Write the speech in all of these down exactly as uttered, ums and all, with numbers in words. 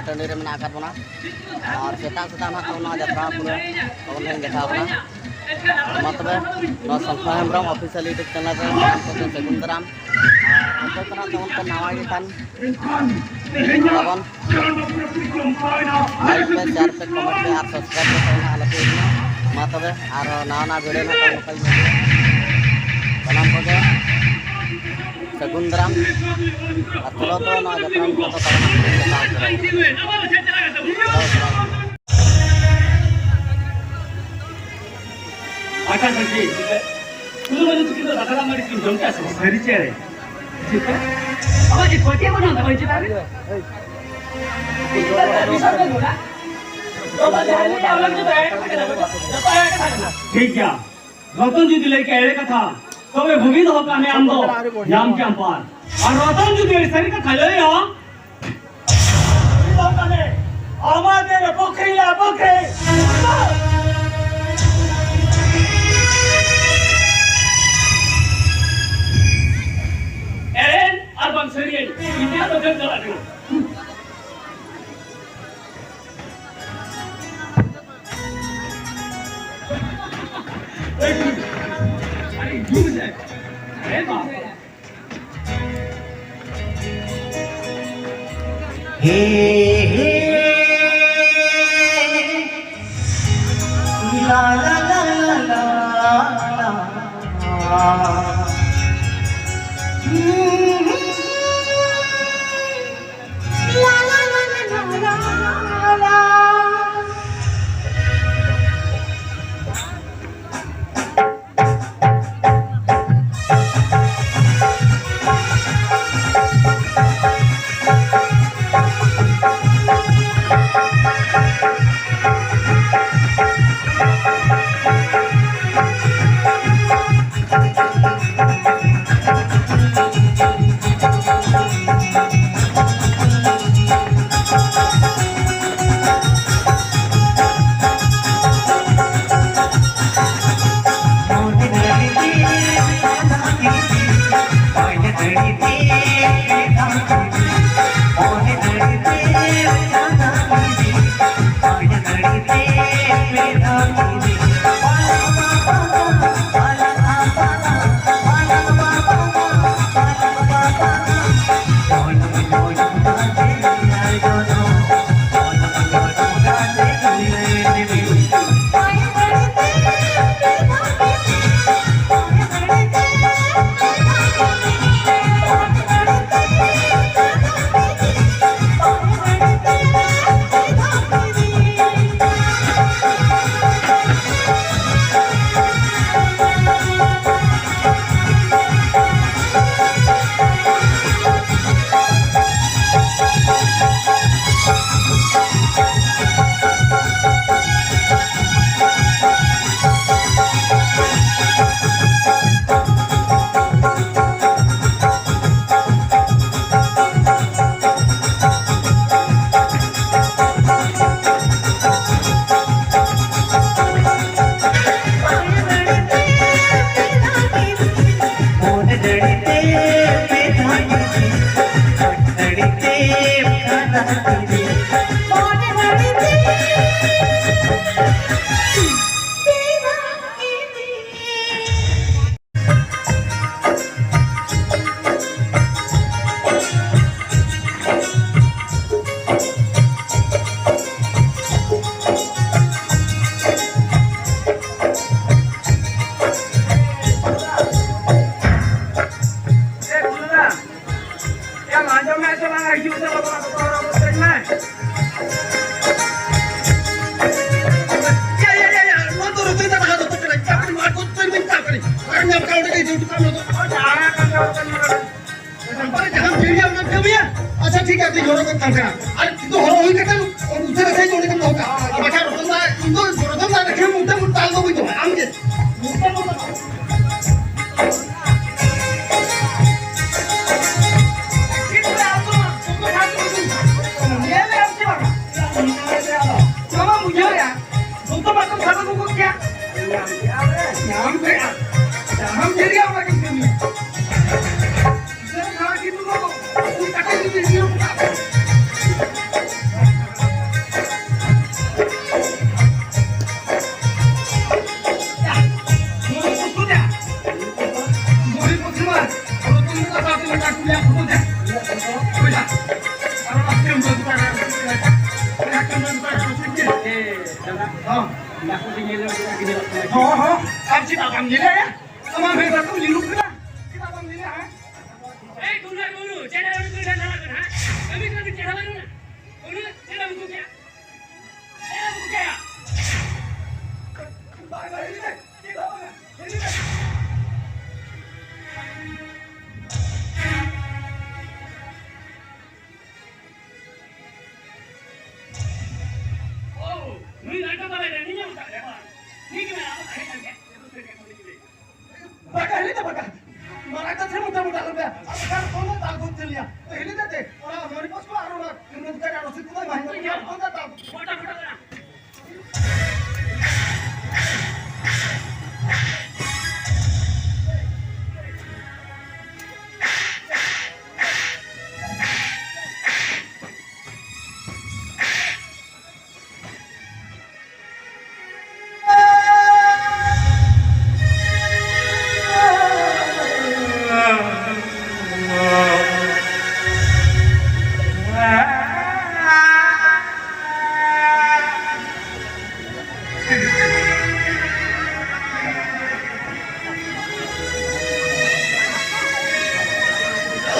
ᱴᱟᱺᱰᱤ ᱨᱮ ᱢᱮᱱᱟᱜ ᱟᱠᱟᱫ ᱵᱚᱱᱟ᱾ ᱟᱨ ᱥᱮᱛᱟᱜ ᱥᱮᱛᱟᱜ ᱱᱟᱦᱟᱜ ᱛᱟᱵᱚᱱ ᱱᱚᱣᱟ ᱡᱟᱛᱨᱟ ᱯᱩᱨᱟᱹ ᱛᱟᱵᱚᱱ ᱞᱤᱧ ᱫᱮᱠᱷᱟᱣ ᱠᱟᱱᱟ᱾ ᱢᱟ ᱛᱚᱵᱮ, ᱱᱚᱣᱟ ᱥᱚᱝᱠᱷᱟ ᱦᱮᱢᱵᱨᱚᱢ ᱚᱯᱷᱤᱥᱤᱭᱟᱞ YouTube ᱪᱮᱱᱮᱞ ᱨᱮ ᱥᱟᱱᱟᱢ ᱠᱚᱜᱮ ᱥᱟᱹᱜᱩᱱ ᱫᱟᱨᱟᱢ᱾ ᱟᱨ ᱚᱠᱚᱭ ᱠᱚ ᱱᱟᱦᱟᱜ ᱛᱟᱵᱚᱱ ᱯᱮ ᱱᱟᱣᱟ ᱜᱮ ᱠᱷᱟᱱ, ᱛᱟᱵᱚᱱ ᱞᱟᱭᱤᱠ ᱯᱮ, ᱥᱮᱭᱟᱨ ᱯᱮ, ᱠᱚᱢᱮᱱᱴ ᱯᱮ ᱟᱨ ᱥᱟᱵᱥᱠᱨᱟᱭᱤᱵ ᱯᱮ ᱛᱟᱵᱚᱱ ᱟᱞᱚ ᱯᱮ ᱦᱤᱲᱤᱧᱟ᱾ ᱢᱟ ᱛᱚᱵᱮ, ᱟᱨ ᱱᱟᱣᱟ ᱱᱟᱣᱟ ᱵᱷᱤᱰᱤᱭᱳ ᱱᱟᱦᱟᱜ ᱛᱟᱵᱚᱱ ᱱᱚᱝᱠᱟ ᱜᱮ ᱦᱤᱡᱩᱜᱼᱟ᱾ ᱥᱟᱱᱟᱢ ᱠᱚᱜᱮ ᱥᱟᱹᱜᱩᱱ ᱫᱟᱨᱟᱢ᱾ ᱟᱨ ᱪᱚᱞᱚ ᱛᱚ ᱱᱚᱣᱟ ᱡᱟᱛᱨᱟ ᱱᱤᱛᱚᱜ ᱫᱚ ᱯᱟᱨᱚᱢ ᱟᱠᱟᱱᱟ᱾ ᱟᱪᱪᱷᱟ, ᱟᱪᱪᱷᱟ, ᱴᱷᱤᱠ ᱟᱪᱷᱮ᱾ ᱥᱩᱫᱷᱩ ᱢᱟᱹᱡᱷᱤ ᱛᱤᱠᱤᱱ ᱫᱚ ᱫᱟᱠᱟ ᱫᱟᱜ ᱢᱟᱹᱰᱤ ᱠᱤᱱ ᱡᱚᱢ ᱠᱮᱜᱼᱟ ᱥᱮ ᱵᱟᱝ? ᱥᱟᱹᱨᱤ ᱪᱮᱬᱮ᱾ ᱪᱮᱫ ᱠᱚ? ᱟᱵᱚ ᱪᱮᱫ ᱠᱚ ᱪᱮᱫ ᱵᱚᱱ ᱢᱮᱱᱫᱟ ᱢᱟᱹᱡᱷᱤ ᱵᱟᱵᱟ? ᱵᱤᱥᱚᱭ ᱫᱚ ᱱᱚᱰᱟ᱾ ᱵᱟᱵᱟ ᱡᱟᱦᱟᱸ ᱞᱟᱹᱭ ᱟᱵᱚᱱ ᱠᱟᱱᱟ, ᱮᱲᱮ ᱠᱟᱛᱷᱟ ᱠᱟᱱᱟ, ᱡᱚᱛᱚ ᱮᱲᱮ ᱠᱟᱛᱷᱟ ᱠᱟᱱᱟ᱾ ᱴᱷᱤᱠ ᱜᱮᱭᱟ, ᱨᱚᱛᱚᱱ ᱡᱩᱫᱤ ᱞᱟᱹᱭ ᱠᱮᱜᱼᱟ ᱮᱲᱮ ᱠᱟᱛᱷᱟ, ᱛᱚᱵᱮ ᱵᱷᱩᱢᱤ ᱫᱚᱦᱚ ᱠᱟᱜ ᱢᱮ, ᱟᱢ ᱫᱚ ᱧᱟᱢ ᱠᱮᱜᱼᱟᱢ ᱯᱟᱨ᱾ ᱟᱨ ᱨᱚᱛᱚᱱ ᱡᱩᱫᱤ ᱥᱟᱹᱨᱤ ᱠᱟᱛᱷᱟ ᱞᱟᱹᱭᱟ, ᱟᱢᱟᱫᱮᱨ ᱯᱩᱠᱷᱨᱤ ᱞᱟ ᱯᱩᱠᱷᱨᱤ᱾ ᱮᱲᱮ ᱟᱨ ᱵᱟᱝ ᱥᱟᱹᱨᱤᱭᱟᱹᱧ, ᱤᱧᱟᱹᱜ ᱫᱚ ᱡᱚᱢ ᱪᱟᱞᱟᱜ ᱠᱟᱱᱟ᱾ ᱴᱷᱤᱠ ᱟᱪᱷᱮ, ᱦᱚᱨᱚᱜ ᱠᱟᱜ ᱠᱟᱱᱟ᱾ ᱟᱨ ᱤᱧ ᱫᱚ ᱦᱚᱨᱚᱜ ᱦᱩᱭ ᱠᱟᱛᱮ ᱩᱥᱟᱹᱨᱟ ᱥᱟᱺᱦᱤᱡ ᱚᱸᱰᱮ ᱜᱮᱢ ᱫᱚᱦᱚ ᱠᱟᱜᱼᱟ᱾ ᱟᱨ ᱵᱟᱠᱷᱟᱱ ᱨᱚᱛᱚᱱ ᱫᱟ, ᱤᱧ ᱫᱚ ᱨᱚᱛᱚᱱ ᱫᱟ ᱨᱮᱠᱷᱮ ᱢᱩᱫᱽᱫᱷᱮ ᱢᱩᱫᱽ ᱛᱟᱞ ᱫᱚ ᱵᱟᱹᱧ ᱫᱚᱦᱚᱭᱟ᱾ ᱟᱢ ᱜᱮ᱾ ᱧᱮᱞ ᱢᱮ ᱟᱢ ᱪᱮᱫ ᱵᱟᱝ? ᱱᱚᱣᱟ ᱵᱩᱡᱷᱟᱹᱣ ᱭᱟ᱾ ᱡᱚᱛᱚ ᱢᱟᱛᱚᱢ ᱥᱟᱵ ᱟᱹᱜᱩ ᱠᱚᱜ ᱜᱮᱭᱟ᱾ ᱧᱟᱢ ᱠᱮᱫᱼᱟ᱾ ᱡᱟᱦᱟᱸᱢ ᱡᱟᱹᱨᱤᱭᱟ ᱚᱱᱟ ᱜᱮᱢ ᱠᱟᱹᱢᱤᱭᱟ᱾ ᱜᱤᱫᱽᱨᱟᱹ ᱫᱷᱟᱨᱟ ᱜᱤᱫᱽᱨᱟᱹ ᱫᱚ ᱩᱱᱤ ᱠᱟᱹᱴᱤᱡ ᱜᱤᱫᱽᱨᱟᱹ ᱤᱭᱟᱹ ᱠᱚ ᱢᱮᱱᱟᱜ ᱠᱚᱣᱟ᱾ ᱭᱟ, ᱱᱚᱣᱟ ᱫᱚ ᱩᱛᱩ ᱫᱟ᱾ ᱜᱚᱨᱤᱵ ᱯᱚᱥᱤᱢᱟ, ᱱᱚᱣᱟ ᱫᱚ ᱩᱛᱩ ᱫᱟ, ᱥᱟᱶᱛᱮ ᱢᱤᱫᱴᱟᱝ ᱠᱩᱲᱤᱭᱟᱜ ᱯᱷᱳᱴᱳ ᱫᱮ᱾ ᱦᱳᱭ ᱫᱟ᱾ ᱟᱨ ᱚᱱᱟ ᱥᱤᱢ ᱫᱚ ᱫᱚᱠᱟᱱ ᱨᱮ, ᱚᱱᱟ ᱥᱤᱢ ᱫᱚ ᱫᱚᱠᱟᱱ ᱨᱮ, ᱴᱷᱤᱠ ᱜᱮᱭᱟ᱾ ᱦᱚᱸ᱾ ᱦᱚᱸ, ᱦᱚᱸ᱾ ᱟᱢ ᱪᱮᱫᱟᱜ ᱵᱟᱢ ᱧᱮᱞᱮᱭᱟ? ᱟᱢᱟᱜ ᱢᱮᱫ ᱨᱮ ᱛᱟᱢ ᱧᱩᱨᱩᱜ ᱠᱟᱱᱟ᱾ ᱪᱮᱫᱟᱜ ᱵᱟᱢ ᱧᱮᱞᱮᱭᱟ, ᱦᱮᱸ? ᱮᱭ, ᱠᱩᱞᱦᱟᱨ ᱵᱩᱨᱩ, ᱪᱮᱫ ᱮᱢ ᱩᱭᱦᱟᱹᱨ ᱫᱷᱟᱨᱟ ᱠᱟᱱᱟ, ᱦᱮᱸ? ᱠᱟᱹᱢᱤ ᱠᱟᱹᱢᱤ ᱪᱮᱦᱨᱟ ᱵᱟᱹᱱᱩᱜᱼᱟ᱾ ᱩᱱᱟᱹᱜ ᱪᱮᱫ ᱮᱢ ᱩᱫᱩᱜ ᱠᱮᱜᱼᱟ? ᱪᱮᱫ ᱮᱢ ᱩᱫᱩᱜ ᱠᱮᱜᱼᱟ? ᱵᱟᱭ, ᱵᱟᱭ, ᱦᱤᱲᱤᱧ ᱢᱮ᱾ ᱪᱮᱫ ᱦᱚᱸ ᱵᱟᱝᱟ᱾ ᱦᱤᱲᱤᱧ ᱢᱮ᱾ ᱳ, ᱱᱩᱭ ᱨᱟᱡᱟ ᱵᱟᱞᱟ ᱨᱮ ᱱᱤᱭᱟᱹ ᱢᱮᱛᱟᱜ ᱨᱮ ᱵᱟᱝ᱾ ᱱᱤᱭᱟᱹ ᱜᱮ ᱢᱮᱱᱟᱜ ᱵᱚᱱᱟ, ᱦᱮᱡ ᱞᱮᱱ ᱜᱮ᱾ ᱵᱟᱠᱟ, ᱦᱤᱞᱤ ᱫᱟ ᱵᱟᱠᱟ᱾ ᱢᱟᱨᱟᱝ ᱠᱟᱛᱷᱟ ᱢᱚᱴᱟ ᱢᱚᱴᱟ ᱞᱮᱱ ᱜᱮ᱾ ᱟᱨ ᱵᱟᱠᱷᱟᱱ ᱠᱳᱱᱳ ᱫᱟᱜ ᱜᱚᱫ ᱛᱮ ᱞᱮᱭᱟ᱾ ᱛᱚ, ᱦᱤᱞᱤ ᱫᱟ ᱛᱮ, ᱚᱱᱟ ᱢᱚᱱᱤᱯᱚᱥ ᱠᱚ ᱟᱨ ᱚᱱᱟ ᱠᱷᱤᱨᱱᱚ ᱫᱤᱠᱟ ᱟᱨ ᱨᱚᱥᱤᱫ ᱠᱚᱫᱚ ᱮᱢᱟᱭ ᱢᱮ᱾ ᱢᱚᱴᱟ ᱢᱚᱴᱟ ᱠᱟᱱᱟ᱾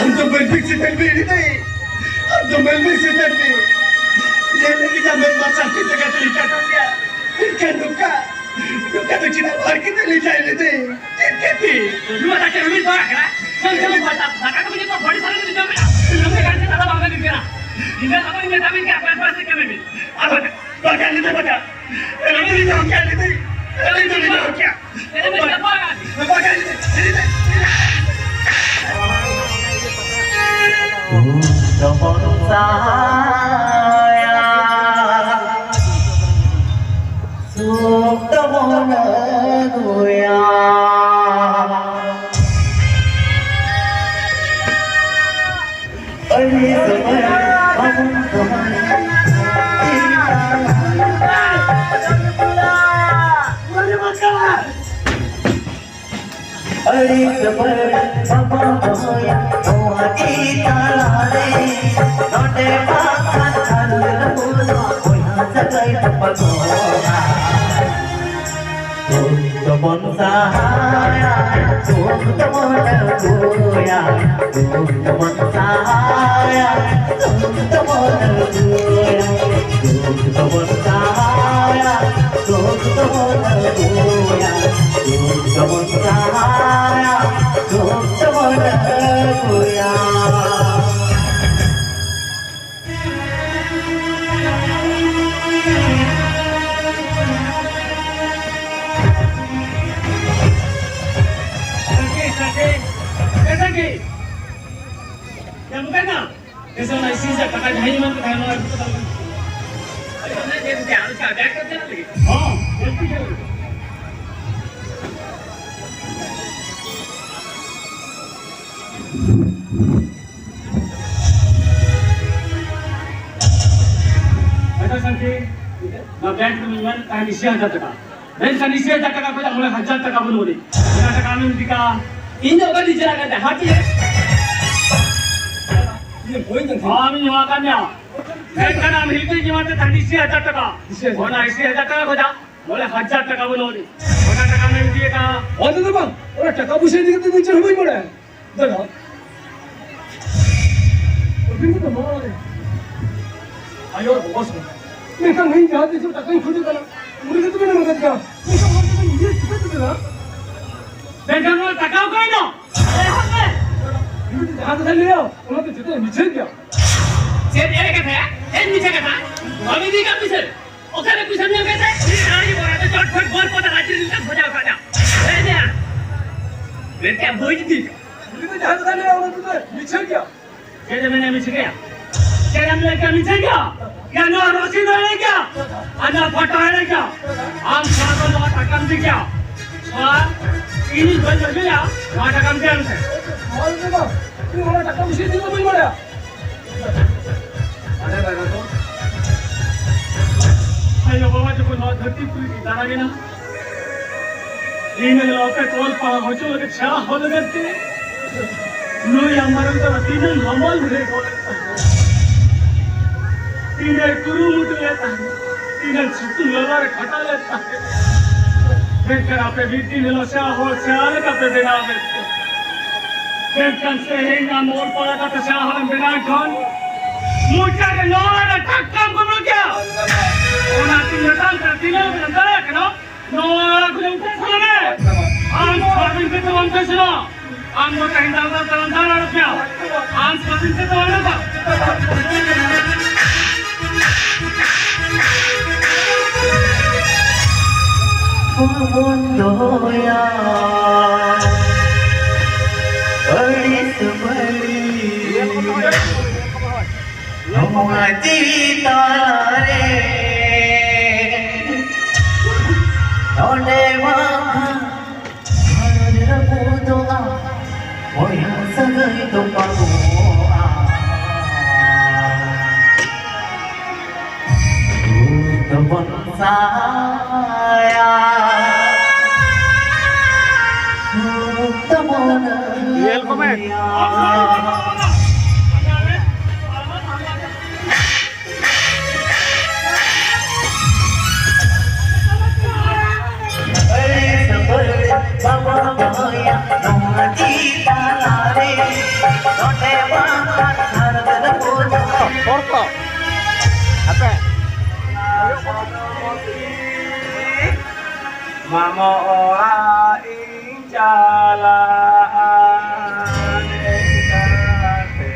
ᱟᱢ ᱫᱚ ᱢᱟᱹᱞᱢᱤ ᱥᱮ ᱢᱟᱹᱞᱢᱤ ᱦᱤᱲᱤᱧ ᱫᱟᱭ? ᱟᱢ ᱫᱚ ᱢᱟᱹᱞᱢᱤ ᱥᱮ ᱢᱟᱹᱞᱢᱤ? ᱧᱮᱞ ᱞᱟᱹᱜᱤᱫ ᱟᱢ ᱢᱮᱫ ᱢᱟᱨᱥᱟᱞ ᱠᱚ ᱡᱟᱭᱜᱟ ᱛᱮ ᱞᱤᱴᱟ ᱠᱟᱱ ᱜᱮᱭᱟ᱾ ᱢᱮᱱᱠᱷᱟᱱ ᱱᱚᱝᱠᱟ, ᱱᱚᱝᱠᱟ ᱫᱚ ᱪᱮᱫᱟᱜ ᱵᱟᱦᱨ ᱠᱟᱛᱮ ᱞᱤᱴᱟᱭ ᱞᱮᱫᱮ? ᱪᱮᱫ ᱠᱷᱟᱹᱛᱤᱨ? ᱱᱚᱣᱟ ᱫᱟᱠᱟ ᱩᱱᱤ ᱵᱟᱝ ᱠᱟᱱᱟ᱾ ᱱᱚᱣᱟ ᱫᱟᱠᱟ ᱠᱚ ᱡᱚᱛᱚ ᱵᱚᱰᱤ ᱥᱟᱨᱮ ᱠᱚ ᱡᱚᱢ ᱮᱫᱟ᱾ ᱱᱚᱝᱠᱟ ᱠᱟᱱ ᱪᱮᱫ ᱟᱞᱚ ᱵᱟᱝ ᱞᱟᱹᱜᱤᱫ? ᱤᱧ ᱫᱚ ᱟᱫᱚᱧ ᱢᱮᱛᱟ ᱢᱮ ᱜᱮᱭᱟ, ᱯᱟᱸᱪ ᱯᱟᱸᱪ ᱠᱟᱹᱢᱤ ᱢᱮ᱾ ᱟᱨ ᱵᱟᱠᱷᱟᱱ, ᱵᱟᱠᱷᱟᱱ ᱤᱧ ᱫᱚ ᱵᱟᱠᱷᱟᱱ, ᱤᱧ ᱫᱚ ᱵᱟᱠᱷᱟᱱ, ᱤᱧ ᱫᱚ ᱵᱟᱠᱷᱟᱱ᱾ ᱥᱟᱦᱟᱭᱟ, ᱥᱩᱠ ᱛᱟᱵᱚᱱ ᱟᱹᱜᱩᱭᱟ᱾ ᱟᱹᱰᱤ ᱥᱚᱢᱚᱭ ᱟᱵᱚ ᱥᱚᱢᱚᱭ ᱟᱹᱰᱤ ᱥᱚᱢᱚᱭ ᱵᱟᱵᱚ ᱫᱚᱦᱚᱭᱟ ᱱᱚᱣᱟ ᱜᱮ ᱛᱟᱞᱟᱨᱮ᱾ ᱱᱚᱰᱮ ᱵᱟᱠᱷᱟᱱ ᱟᱞᱚ ᱵᱚᱱ ᱵᱚᱭᱦᱟ ᱥᱟᱹᱜᱟᱹᱭ ᱛᱟᱵᱚᱱᱟ᱾ ᱫᱩᱠ ᱫᱚᱵᱚᱱ ᱥᱟᱦᱟᱭᱟ, ᱥᱩᱠ ᱫᱚᱵᱚᱱ ᱟᱹᱜᱩᱭᱟ᱾ ᱫᱩᱠ ᱫᱚᱵᱚᱱ ᱥᱟᱦᱟᱭᱟ, ᱥᱩᱠ ᱫᱚᱵᱚᱱ ᱟᱹᱜᱩᱭᱟ᱾ ᱫᱩᱠ ᱫᱚᱵᱚᱱ ᱥᱟᱦᱟᱭᱟ, ᱥᱩᱠ ᱫᱚᱵᱚᱱ ᱟᱹᱜᱩᱭᱟ᱾ ᱫᱩᱠ ᱫᱚᱵᱚᱱ ᱥᱟᱦᱟᱭᱟ, ᱥᱩᱠ ᱫᱚᱵᱚᱱ ᱟᱹᱜᱩᱭᱟ᱾ ᱥᱟᱹᱠᱷᱤ, ᱥᱟᱹᱠᱷᱤ, ᱮ ᱥᱟᱹᱠᱷᱤ᱾ ᱧᱟᱢ ᱠᱟᱱᱟ? ᱮ ᱥᱮ ᱚᱱᱟ ᱤᱥᱤ ᱦᱟᱡᱟᱨ ᱴᱟᱠᱟ ᱡᱟᱦᱟᱸᱭ ᱮᱢᱟᱱ ᱠᱚ ᱛᱟᱦᱮᱱᱟ, ᱚᱱᱟ ᱤᱫᱤ ᱠᱟᱛᱮ ᱟᱞᱚ ᱪᱟᱞᱟᱜ ᱞᱟᱹᱜᱤᱫ᱾ ᱦᱚᱸ, ᱡᱚᱞᱫᱤ ᱪᱟᱞᱟᱜ ᱞᱟᱹᱜᱤᱫ᱾ ᱟᱪᱪᱷᱟ ᱥᱟᱹᱠᱷᱤ, ᱱᱚᱣᱟ ᱵᱮᱝᱠ ᱨᱮ ᱢᱮᱱᱟᱜ ᱛᱟᱦᱮᱸ ᱤᱥᱤ ᱦᱟᱡᱟᱨ ᱴᱟᱠᱟ᱾ ᱢᱮᱱᱠᱷᱟᱱ ᱤᱥᱤ ᱦᱟᱡᱟᱨ ᱴᱟᱠᱟ ᱠᱷᱚᱱ ᱢᱚᱬᱮ ᱦᱟᱡᱟᱨ ᱴᱟᱠᱟ ᱵᱟᱹᱱᱩᱜ ᱟᱹᱱᱤᱡ᱾ ᱚᱱᱟ ᱴᱟᱠᱟ ᱟᱢᱮᱢ ᱤᱫᱤ ᱠᱟᱜᱼᱟ᱾ ᱤᱧ ᱫᱚ ᱚᱠᱟ ᱱᱤᱡᱮᱨᱟᱜ ᱠᱟᱱ ᱛᱟᱦᱮᱸ, ᱦᱟᱛ ᱤᱧ ᱵᱟᱹᱧ ᱛᱟᱦᱮᱸ᱾ ᱟᱢᱤᱧ ᱮᱢᱟ ᱠᱟᱫ ᱢᱮᱭᱟ᱾ ᱢᱮᱱᱠᱷᱟᱱ ᱟᱢ ᱦᱤᱞᱤ ᱤᱧ ᱮᱢᱟᱫ ᱛᱟᱦᱮᱸ ᱤᱥᱤ ᱦᱟᱡᱟᱨ ᱴᱟᱠᱟ᱾ ᱤᱥᱤ ᱦᱟᱡᱟᱨ᱾ ᱚᱱᱟ ᱤᱥᱤ ᱦᱟᱡᱟᱨ ᱴᱟᱠᱟ ᱠᱷᱚᱱᱟᱜ ᱢᱚᱬᱮ ᱦᱟᱡᱟᱨ ᱴᱟᱠᱟ ᱵᱟᱹᱱᱩᱜ ᱟᱹᱱᱤᱡ᱾ ᱚᱱᱟ ᱴᱟᱠᱟ ᱟᱢᱮᱢ ᱤᱫᱤ ᱠᱟᱜᱼᱟ᱾ ᱚᱱᱟ ᱫᱚ ᱵᱟᱝ, ᱚᱱᱟ ᱴᱟᱠᱟ ᱯᱚᱭᱥᱟ ᱤᱫᱤ ᱠᱟᱛᱮ ᱫᱚ ᱪᱮᱫ ᱦᱚᱸ ᱵᱟᱹᱧ ᱵᱟᱲᱟᱭᱟ᱾ ᱫᱟᱫᱟ, ᱟᱹᱵᱤᱱ ᱫᱚ ᱱᱚᱣᱟ ᱟᱭᱳ ᱵᱚᱠᱚᱥ ᱠᱟᱱᱟ᱾ ᱢᱮᱱᱠᱷᱟᱱ ᱤᱧ ᱡᱟᱦᱟᱸ ᱛᱤᱥ ᱴᱟᱠᱟᱧ ᱠᱷᱚᱡᱚᱜ ᱠᱟᱱᱟ, ᱩᱱᱤ ᱜᱮᱛᱚ ᱵᱤᱱ ᱮᱢ ᱠᱟᱫᱮᱭᱟ᱾ ᱢᱮᱱᱠᱷᱟᱱ ᱚᱱᱟ ᱴᱟᱠᱟ ᱤᱫᱤ ᱠᱟᱛᱮ ᱫᱚ ᱪᱮᱫ ᱦᱚᱸ ᱵᱟᱹᱧ ᱵᱟᱲᱟᱭᱟ᱾ ᱫᱟᱫᱟ, ᱟᱹᱵᱤᱱ ᱫᱚ ᱡᱟᱦᱟᱸ ᱠᱟᱛᱷᱟ ᱞᱟᱹᱭᱟ, ᱚᱱᱟ ᱫᱚ ᱡᱚᱛᱚ ᱢᱤᱪᱷᱟᱹ ᱜᱮᱭᱟ᱾ ᱪᱮᱫ ᱮᱲᱮ ᱠᱟᱛᱷᱟ? ᱪᱮᱫ ᱢᱤᱪᱷᱟᱹ ᱠᱟᱛᱷᱟ? ᱵᱟᱢ ᱤᱫᱤ ᱠᱟᱜ ᱯᱩᱭᱥᱟᱹ? ᱚᱠᱟᱨᱮ ᱯᱩᱭᱥᱟᱹᱢ ᱧᱟᱢ ᱠᱮᱫ ᱛᱮ? ᱟᱹᱰᱤ ᱵᱚᱲ ᱟᱫᱚ ᱪᱚᱴ ᱯᱷᱚᱴ ᱵᱚᱞ ᱯᱚᱴᱟ ᱨᱟᱡᱽ ᱨᱮᱱ ᱠᱟᱱ ᱵᱷᱚᱡᱟᱣ ᱠᱟᱜ ᱧᱟᱢ᱾ ᱦᱮᱸ ᱭᱟ᱾ ᱢᱤᱫᱴᱮᱱ ᱵᱩᱡᱽ ᱫᱤ᱾ ᱩᱱᱤ ᱫᱚ ᱡᱟᱦᱟᱸ ᱠᱟᱛᱷᱟ ᱞᱟᱹᱭᱟ, ᱚᱱᱟ ᱫᱚ ᱢᱤᱪᱷᱟᱹ ᱜᱮᱭᱟ᱾ ᱪᱮᱫ ᱮ ᱢᱮᱱᱟ ᱢᱤᱪᱷᱟᱹ ᱜᱮᱭᱟ? ᱪᱮᱫ ᱮᱢ ᱞᱟᱹᱭ ᱠᱮᱭᱟ ᱢᱤᱪᱷᱟᱹ ᱜᱮᱭᱟ? ᱭᱟ ᱱᱚᱣᱟ ᱨᱚᱥᱤᱫ ᱮᱲᱮ ᱜᱮᱭᱟ? ᱟᱨ ᱱᱚᱣᱟ ᱯᱷᱚᱴᱚ ᱮᱲᱮ ᱜᱮᱭᱟ? ᱟᱢ ᱥᱟᱶ ᱫᱚ ᱱᱚᱣᱟ ᱴᱟᱠᱟᱢ ᱤᱫᱤ ᱜᱮᱭᱟ? ᱥᱚᱲᱟ, ᱤᱧ ᱵᱟᱹᱧ ᱟᱹᱜᱩᱭᱟ, ᱱᱚᱣᱟ ᱴᱟᱠᱟᱢ ᱪᱮᱫ ᱮᱢ ᱥᱮ? ᱱᱚᱣᱟ ᱫᱚ ᱵᱟᱝ, ᱤᱧ ᱚᱱᱟ ᱴᱟᱠᱟ ᱵᱮᱥᱤ ᱫᱤᱱ ᱫᱚ ᱵᱟᱹᱧ ᱵᱟᱲᱟᱭᱟ᱾ ᱟᱞᱮ ᱫᱟᱫᱟ ᱫᱚ ᱟᱭᱳ ᱵᱟᱵᱟ ᱡᱚᱠᱷᱚᱱ ᱱᱚᱣᱟ ᱫᱷᱟᱹᱨᱛᱤ ᱯᱩᱨᱤ ᱠᱤᱱ ᱫᱟᱬᱟᱱ ᱮᱱᱟ, ᱤᱧ ᱞᱟᱹᱜᱤᱫ ᱟᱯᱮ ᱠᱚ ᱚᱞ ᱯᱟᱲᱦᱟᱣ ᱦᱚᱪᱚ ᱞᱟᱹᱜᱤᱫ, ᱥᱮᱬᱟ ᱦᱚᱲ ᱞᱟᱹᱜᱤᱫ ᱛᱮ ᱱᱩᱭ ᱟᱢ ᱢᱟᱨᱟᱝ ᱫᱟᱫᱟ ᱛᱤᱱᱟᱹᱜ ᱦᱟᱢᱟᱞ ᱨᱮ ᱜᱚᱲᱚ ᱞᱮᱫ ᱛᱟᱦᱮᱸ, ᱛᱤᱱᱟᱹᱜ ᱠᱩᱨᱩᱢᱩᱴᱩ ᱞᱮᱫ ᱛᱟᱦᱮᱸ, ᱛᱤᱱᱟᱹᱜ ᱥᱤᱛᱩᱝ ᱞᱚᱞᱚ ᱨᱮ ᱠᱷᱟᱴᱟᱣ ᱞᱮᱫ ᱛᱟᱦᱮᱸ᱾ ᱢᱮᱱᱠᱷᱟᱱ ᱟᱯᱮ ᱢᱤᱫ ᱫᱤᱱ ᱦᱤᱞᱳᱜ ᱥᱮᱬᱟ ᱦᱚᱲ ᱥᱮᱬᱟ ᱞᱮᱠᱟ ᱯᱮ ᱵᱮᱱᱟᱣ ᱞᱮᱫ ᱠᱚᱣᱟ᱾ ᱢᱮᱱᱠᱷᱟᱱ ᱛᱮᱦᱮᱧ ᱟᱢ ᱚᱞ ᱯᱟᱲᱦᱟᱣ ᱠᱟᱛᱮ ᱥᱮᱬᱟ ᱦᱚᱲᱮᱢ ᱵᱮᱱᱟᱣ ᱠᱷᱟᱱ, ᱢᱚᱪᱟ ᱨᱮ ᱱᱚᱣᱟ ᱨᱮ ᱴᱟᱠᱟᱢ ᱠᱚᱢᱚᱜ ᱜᱮᱭᱟ᱾ ᱚᱱᱟᱛᱮᱧ ᱢᱮᱛᱟᱢ ᱠᱟᱱᱟ, ᱛᱤᱱᱟᱹᱜ ᱵᱮᱱ ᱫᱟᱲᱮᱭᱟᱜ ᱠᱟᱱᱟ, ᱱᱚᱣᱟ ᱟᱲᱟᱜ ᱠᱷᱚᱱ ᱩᱴᱷᱟᱹᱜ ᱥᱟᱱᱟ ᱢᱮ᱾ ᱟᱢ ᱥᱟᱨᱟᱫᱤᱱ ᱠᱟᱛᱮ ᱵᱟᱢ ᱪᱟᱥᱚᱜᱼᱟ᱾ ᱟᱢ ᱫᱚ ᱛᱮᱦᱮᱧ ᱫᱟᱬᱟ ᱫᱟᱬᱟ ᱫᱟᱬᱟ ᱫᱟᱬᱟ ᱯᱮᱭᱟ᱾ ᱟᱢ ᱥᱟᱨᱟᱫᱤᱱ ᱠᱟᱛᱮ ᱵᱟᱢ ᱪᱟᱥᱚᱜᱼᱟ᱾ ᱵᱚᱱ ᱫᱚᱦᱚᱭᱟ ᱟᱹᱲᱤᱥ ᱵᱟᱹᱲᱤᱡ᱾ ᱱᱚᱣᱟ ᱡᱤᱣᱤ ᱛᱟᱞᱟᱨᱮ ᱱᱚᱰᱮ ᱢᱟ ᱜᱷᱟᱨᱚᱸᱡᱽ ᱨᱟᱹᱯᱩᱫᱚᱜᱼᱟ, ᱵᱚᱭᱦᱟ ᱥᱟᱹᱜᱟᱹᱭ ᱛᱚᱯᱟᱜᱚᱜᱼᱟ᱾ ᱫᱩᱠ ᱫᱚᱵᱚᱱ ᱥᱟᱦᱟᱭᱟ, ᱫᱩᱠ ᱫᱚᱵᱚᱱ ᱧᱮᱞ ᱠᱚᱢᱮ᱾ ᱟᱹᱲᱤᱭᱟ᱾ ᱦᱚᱲ ᱠᱚ, ᱟᱯᱮ᱾ ᱢᱟᱢᱚ ᱚᱲᱟᱜ ᱤᱧ ᱪᱟᱞᱟᱜᱼᱟ ᱫᱮᱡ ᱠᱟᱛᱮ᱾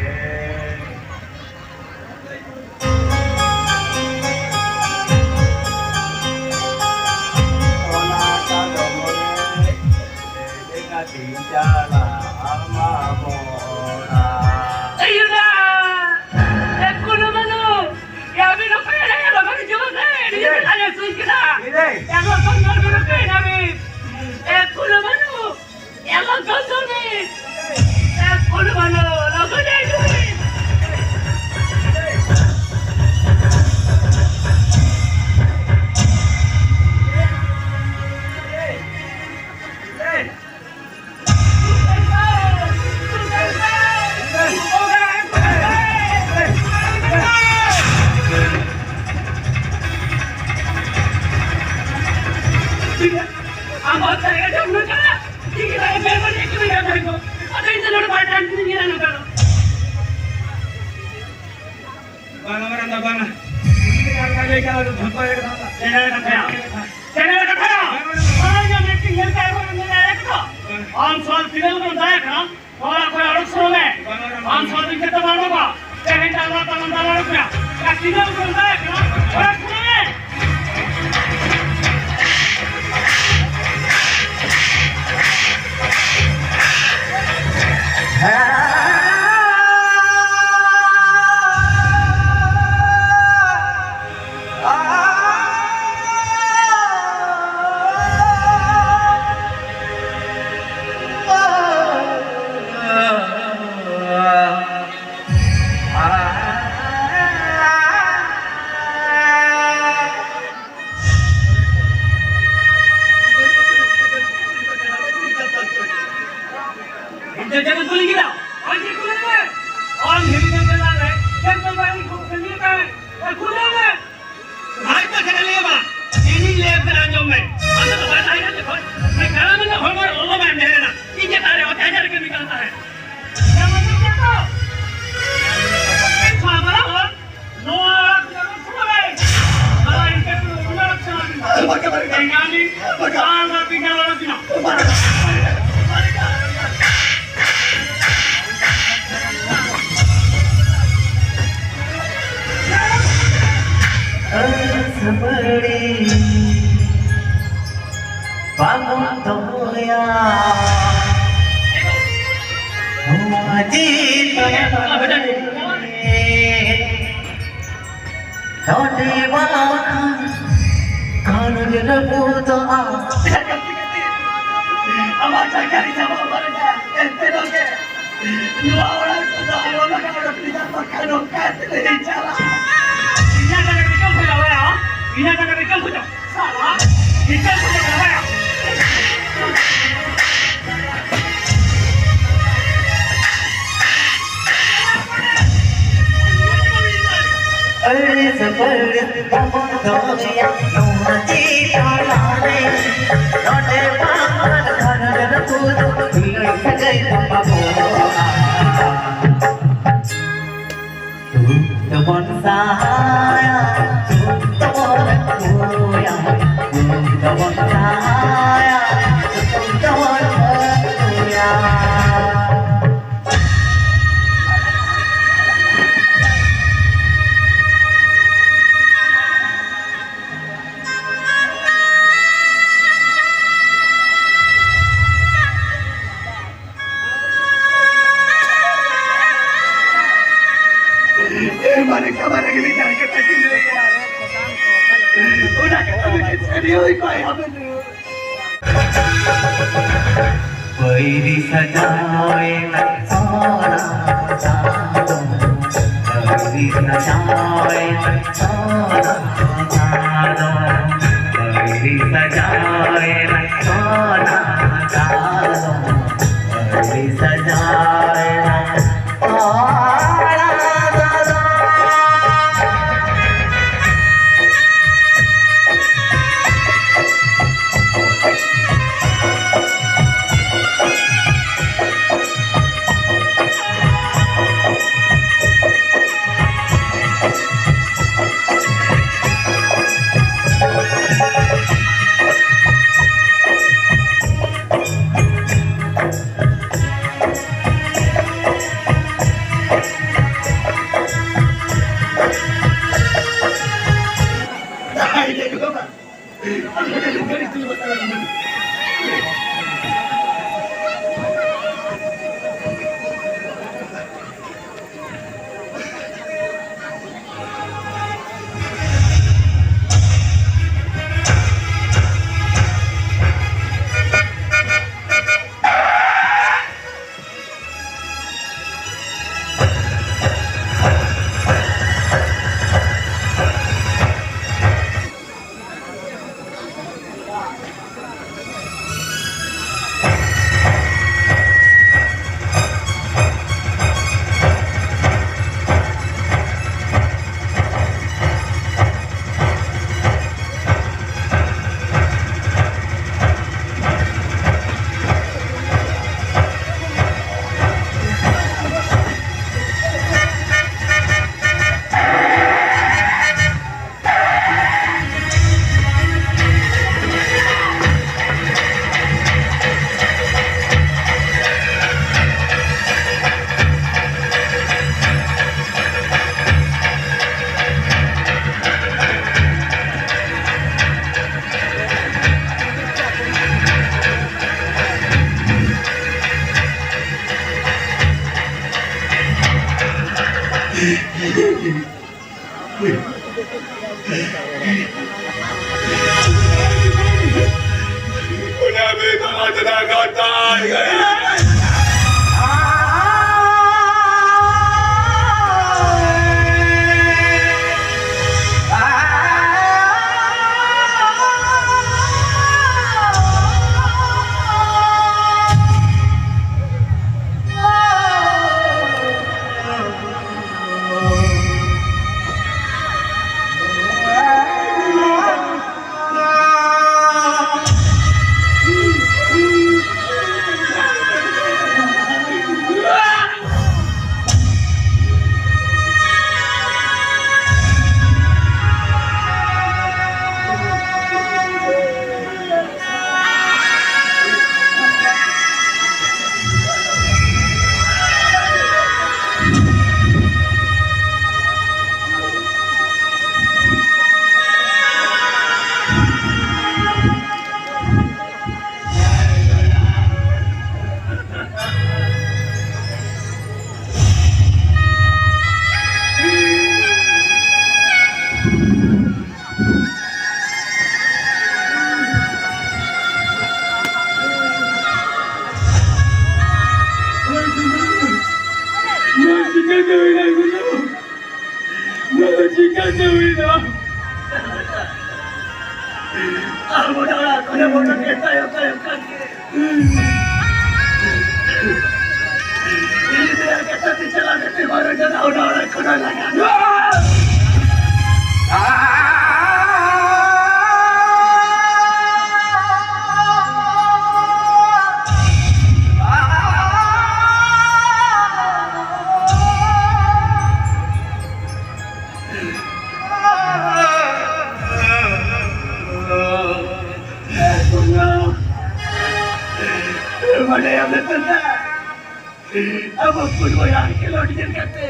ᱥᱩᱧ ᱠᱮᱫᱟ᱾ ᱮᱢᱚᱱ ᱠᱚ ᱧᱮᱞ ᱵᱤᱱ ᱯᱮ ᱱᱟᱹᱵᱤᱱ᱾ ᱮ ᱯᱷᱩᱞ ᱵᱟᱹᱱᱩ, ᱮᱢᱚᱱ ᱠᱚ ᱥᱩᱱᱤ᱾ ᱮ ᱯᱷᱩᱞ ᱵᱟᱹᱱᱩ, ᱞᱚᱜᱚᱱ ᱦᱤᱡᱩᱜ ᱵᱤᱱ᱾ ᱵᱟᱝᱟ, ᱵᱟᱝᱟ, ᱵᱟᱝᱟ᱾ ᱪᱮᱱᱮᱞ ᱠᱟᱛᱷᱟ᱾ ᱪᱮᱱᱮᱞ ᱠᱟᱛᱷᱟ᱾ ᱵᱟᱝᱟ, ᱵᱟᱝᱟ᱾ ᱵᱟᱝᱟ, ᱢᱤᱫᱴᱤᱡ ᱧᱮᱞ ᱠᱟᱜ ᱨᱮᱦᱚᱸ ᱧᱮᱞ ᱫᱟᱲᱮᱭᱟᱜ ᱠᱟᱱᱟ᱾ ᱟᱢ ᱥᱚᱣᱟᱞ ᱛᱤᱱᱟᱹᱜ ᱞᱮᱠᱟᱱ ᱫᱟᱭᱟ ᱠᱟᱱᱟ? ᱚᱲᱟᱜ ᱠᱷᱚᱱ ᱚᱰᱚᱠ ᱥᱚᱨᱚᱜ ᱢᱮ᱾ ᱟᱢ ᱥᱟᱶ ᱤᱧ ᱪᱮᱫ ᱦᱚᱸ ᱵᱟᱹᱱᱩᱜᱼᱟ᱾ ᱛᱮᱦᱮᱧ ᱫᱚ ᱟᱞᱟᱝ ᱛᱟᱞᱟᱝ ᱫᱟᱞᱟᱝ ᱯᱮᱭᱟ᱾ ᱜᱟᱛᱮ ᱫᱚ ᱵᱚᱱᱫᱟ ᱟᱠᱟᱱᱟ᱾ ᱚᱲᱟᱜ ᱥᱚᱨᱚᱜ ᱢᱮ᱾ ᱤᱧ ᱫᱚ ᱪᱮᱫ ᱮᱢ ᱠᱩᱞᱤ ᱠᱮᱫᱟ? ᱟᱢ ᱪᱮᱫ ᱠᱩᱞᱤ ᱢᱮ? ᱟᱢ ᱫᱷᱤᱨᱤ ᱫᱚ ᱪᱮᱛᱟᱱ ᱨᱮ, ᱪᱮᱫ ᱫᱚ ᱵᱟᱝ ᱠᱩᱞᱤ ᱢᱮ? ᱠᱩᱞᱤ ᱢᱮ᱾ ᱟᱡ ᱫᱚ ᱪᱮᱫ ᱮ ᱞᱟᱹᱭ ᱟᱢᱟ? ᱤᱧᱤᱧ ᱞᱟᱹᱭ ᱟᱢ ᱠᱟᱱᱟ, ᱟᱸᱡᱚᱢ ᱢᱮ᱾ ᱟᱢ ᱫᱚ ᱵᱟᱭ ᱛᱟᱦᱮᱸ ᱠᱟᱱ ᱡᱚᱠᱷᱚᱱ, ᱢᱤᱫ ᱠᱟᱲᱟ ᱢᱮᱱᱟᱜ ᱦᱚᱲᱢᱚ ᱨᱮ ᱞᱚᱞᱚ ᱵᱟᱭ ᱰᱷᱮᱨ ᱮᱱᱟ᱾ ᱤᱧ ᱪᱮᱛᱟᱱ ᱨᱮ ᱚᱛᱛᱟᱪᱟᱨ ᱠᱟᱹᱢᱤ ᱠᱟᱱ ᱛᱟᱦᱮᱸᱫ᱾ ᱧᱟᱢ ᱟᱹᱜᱩ ᱠᱮᱫ ᱫᱚ᱾ ᱢᱤᱫ ᱥᱟᱶ ᱵᱟᱲᱟ ᱦᱚᱲ, ᱱᱚᱣᱟ ᱚᱲᱟᱜ ᱫᱩᱣᱟᱹᱨ ᱥᱚᱢᱚᱭ᱾ ᱟᱨ ᱤᱱᱠᱟᱹ ᱛᱮ ᱩᱱᱟᱹᱜ ᱥᱟᱞᱟᱜ ᱵᱮᱸᱜᱟᱲ ᱢᱤᱫ, ᱟᱨ ᱵᱮᱸᱜᱟᱲ ᱵᱟᱨ ᱫᱤᱱ ᱜᱟᱱ ᱚᱲᱟᱜ ᱫᱤᱱ᱾ ᱟᱹᱥᱟᱹᱯᱟᱹᱲᱤ ᱵᱟᱵᱚᱱ ᱫᱚᱦᱚᱭᱟ᱾ ᱱᱚᱣᱟ ᱡᱤᱭᱚᱱ ᱨᱮ ᱰᱚᱸᱰᱮ ᱵᱟᱠᱷᱟᱱ ᱨᱟᱹᱯᱩᱫᱚᱜᱼᱟ᱾ ᱟᱢᱟᱜ ᱡᱟᱭᱜᱟ ᱨᱮ ᱪᱟᱵᱟ ᱵᱟᱨᱮᱛᱟ, ᱮᱱᱛᱮ ᱨᱮᱦᱚᱸ ᱜᱮ ᱱᱚᱣᱟ ᱚᱲᱟᱜ ᱠᱷᱚᱱ ᱫᱚ ᱟᱞᱚᱢ ᱞᱟᱜᱟ ᱩᱰᱩᱠ ᱞᱮᱫᱟ, ᱵᱟᱠᱷᱟᱱ ᱚᱱᱠᱟ ᱛᱮᱞᱮ ᱪᱟᱞᱟᱜᱼᱟ᱾ ᱤᱧᱟᱹᱜ ᱡᱟᱭᱜᱟ ᱨᱮ ᱪᱮᱫ ᱮᱢ ᱠᱷᱚᱡᱚᱜ ᱠᱟᱱᱟ? ᱤᱧᱟᱹᱜ ᱡᱟᱭᱜᱟ ᱨᱮ ᱪᱮᱫ ᱮᱢ ᱠᱷᱚᱡᱚᱜ ᱠᱟᱱᱟ? ᱥᱟᱞᱟ, ᱤᱧᱟᱹᱜ ᱡᱟᱭᱜᱟ ᱨᱮ ᱪᱮᱫ ᱮᱢ ᱠᱷᱚᱡᱚᱜ ᱠᱟᱱᱟ? ᱟᱹᱲᱤᱥ ᱵᱟᱹᱲᱤᱥ ᱵᱟᱵᱚᱱ ᱫᱚᱦᱚᱭᱟ ᱱᱚᱣᱟ ᱡᱤᱭᱤ ᱛᱟᱞᱟᱨᱮ᱾ ᱱᱚᱰᱮ ᱵᱟᱝ ᱜᱷᱟᱨᱚᱸᱡᱽ ᱨᱟᱹᱯᱩᱫ, ᱫᱩᱞᱟᱹᱲ ᱥᱟᱹᱜᱟᱹᱭ ᱫᱚ ᱵᱟᱵᱚᱱ ᱫᱚᱦᱚᱭᱟ᱾ ᱫᱩᱠ ᱫᱚᱵᱚᱱ ᱥᱟᱦᱟᱭᱟ, ᱥᱩᱠ ᱫᱚᱵᱚᱱ ᱟᱹᱜᱩᱭᱟ᱾ ᱫᱩᱠ ᱫᱚᱵᱚᱱ ᱥᱟᱦᱟᱭᱟ, ᱥᱩᱠ ᱫᱚᱵᱚᱱ ᱟᱹᱜᱩᱭᱟ᱾ ᱮ ᱢᱟᱱᱮ ᱠᱟᱢᱟᱨ ᱜᱮ ᱡᱟᱦᱟᱸ ᱠᱟᱛᱷᱟ ᱠᱤᱱ ᱞᱟᱹᱭᱟ, ᱚᱱᱟ ᱠᱟᱛᱷᱟ ᱫᱚ ᱪᱮᱫ ᱥᱟᱹᱨᱤ ᱦᱩᱭ ᱠᱚᱜᱼᱟ? ᱵᱟᱹᱭᱨᱤ ᱥᱟᱡᱟᱣᱮᱱᱟ ᱥᱚᱱᱟ ᱥᱟᱫᱚᱢ, ᱵᱟᱹᱭᱨᱤ ᱥᱟᱡᱟᱣᱮᱱᱟ ᱥᱚᱱᱟ ᱥᱟᱫᱚᱢ, ᱵᱟᱹᱭᱨᱤ ᱥᱟᱡᱟᱣᱮᱱᱟ ᱥᱚᱱᱟ ᱥᱟᱫᱚᱢ, ᱵᱟᱹᱭᱨᱤ ᱥᱟᱡᱟᱣᱮᱱᱟ ᱥᱚᱱᱟ ᱥᱟᱫᱚᱢ᱾ ᱱᱚᱣᱟ ᱪᱤᱠᱟᱹᱛᱮ ᱦᱩᱭᱱᱟ ᱜᱩᱨᱩ? ᱱᱚᱣᱟ ᱪᱤᱠᱟᱹᱛᱮ ᱦᱩᱭᱱᱟ? ᱟᱨ ᱵᱚᱱ ᱚᱲᱟᱜ ᱠᱷᱚᱱᱮ ᱵᱚᱱ ᱩᱰᱩᱠᱮᱱ ᱛᱟᱭᱚᱢ ᱛᱟᱭᱚᱢ ᱠᱷᱟᱱ ᱜᱮ ᱤᱧ ᱫᱚ ᱠᱟᱛᱷᱟ ᱛᱮ ᱪᱟᱞᱟᱣ ᱠᱟᱛᱮ ᱵᱟᱨᱚ ᱡᱚᱱ ᱚᱲᱟᱜ ᱠᱷᱚᱱ ᱞᱟᱜᱟ᱾ ᱵᱟᱰᱟᱭᱟᱢ ᱱᱤᱛᱚᱜ ᱫᱚ ᱟᱵᱚ ᱯᱷᱩᱴᱵᱚᱞ ᱟᱨ ᱠᱷᱮᱞᱳᱰ ᱧᱮᱞ ᱠᱟᱛᱮ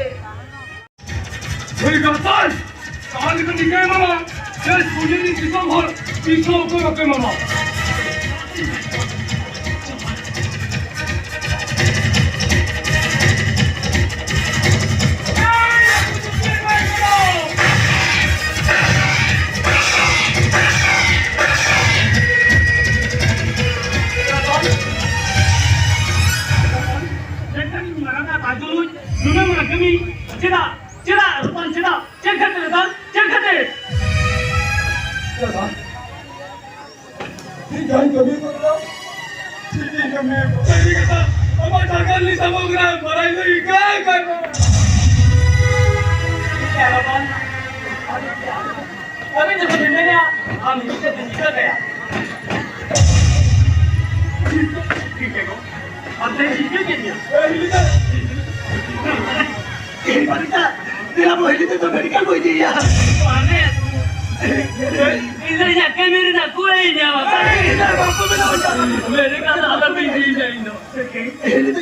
ᱦᱳᱭ ᱜᱟᱯᱟᱞ, ᱛᱟᱦᱞᱮ ᱠᱷᱟᱱ ᱱᱤᱝᱠᱟᱹᱭ ᱢᱟᱢᱟ, ᱪᱮᱫ ᱥᱩᱡᱤ ᱨᱤᱱ ᱫᱤᱥᱚᱢ ᱦᱚᱲ ᱛᱤᱥ ᱦᱚᱸ ᱚᱠᱚᱭ ᱵᱟᱯᱮ ᱮᱢᱟᱢᱟ᱾ ᱤᱧ ᱡᱟᱦᱟᱸᱧ ᱠᱟᱹᱢᱤ ᱠᱟᱱᱟ, ᱴᱷᱤᱠ ᱤᱧ ᱠᱟᱹᱢᱤ ᱠᱟᱱᱟ᱾ ᱥᱟᱹᱨᱤ ᱠᱟᱛᱷᱟ, ᱟᱢᱟᱜ ᱴᱟᱠᱟ ᱨᱤᱧ ᱥᱟᱵᱚᱜ ᱠᱟᱱᱟ, ᱵᱟᱲᱟᱭ ᱫᱚ ᱤᱱᱠᱟᱹ ᱠᱟᱱᱟ᱾ ᱤᱧ ᱟᱨ ᱵᱟᱝ, ᱟᱹᱵᱤᱱ ᱡᱚᱠᱷᱚᱱ ᱵᱤᱱ ᱢᱮᱱᱟ, ᱟᱢ ᱦᱤᱡᱩᱜ ᱠᱟᱛᱮ ᱪᱤᱠᱟᱹ ᱠᱟᱭᱟ? ᱴᱷᱤᱠ ᱜᱮᱭᱟ ᱜᱚ᱾ ᱟᱢ ᱛᱮ ᱪᱤᱠᱟᱹ ᱠᱮᱫ ᱢᱮᱭᱟ? ᱮ, ᱦᱤᱞᱤ ᱫᱚ᱾ ᱮ, ᱯᱟᱨᱤᱛᱟ, ᱫᱮᱞᱟ ᱵᱚ ᱦᱤᱞᱤ ᱛᱮ ᱫᱚ ᱢᱮᱰᱤᱠᱟᱞ ᱵᱚ ᱤᱫᱤᱭᱮᱭᱟ᱾ ᱢᱟᱱᱮ, ᱤᱧ ᱫᱚ ᱤᱧᱟᱹᱜ ᱠᱟᱹᱢᱤ ᱨᱮᱱᱟᱜ ᱠᱩᱲᱟᱹᱭ ᱧᱟᱢ ᱟᱠᱟᱫᱟ᱾ ᱮ, ᱤᱧ ᱫᱚ ᱵᱟᱠᱚ ᱵᱮᱱᱟᱣ ᱟᱠᱟᱫᱟ᱾ ᱢᱮᱰᱤᱠᱟᱞ ᱫᱚ ᱟᱞᱚ ᱯᱮ ᱤᱫᱤᱭᱤᱧᱟ ᱤᱧ ᱫᱚ᱾ ᱦᱤᱞᱤ ᱫᱚ᱾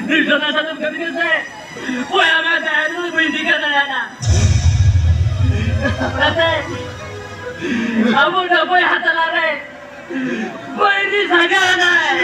ᱱᱤᱛᱚᱜ ᱫᱚ ᱥᱟᱱᱟᱢ ᱠᱟᱹᱢᱤ ᱠᱟᱛᱮ, ᱚᱠᱚᱭ ᱟᱢᱟᱜ ᱫᱟᱭᱟ ᱫᱚ ᱵᱟᱹᱧ ᱴᱷᱤᱠᱟᱹ ᱫᱟᱲᱮᱭᱟᱜᱼᱟ᱾ ᱠᱟᱛᱮ, ᱟᱵᱚ ᱱᱚᱣᱟ ᱵᱚᱭᱦᱟ ᱛᱟᱞᱟᱨᱮ ᱵᱟᱹᱭᱨᱤ ᱥᱟᱡᱟᱣ ᱮᱱᱟᱭ᱾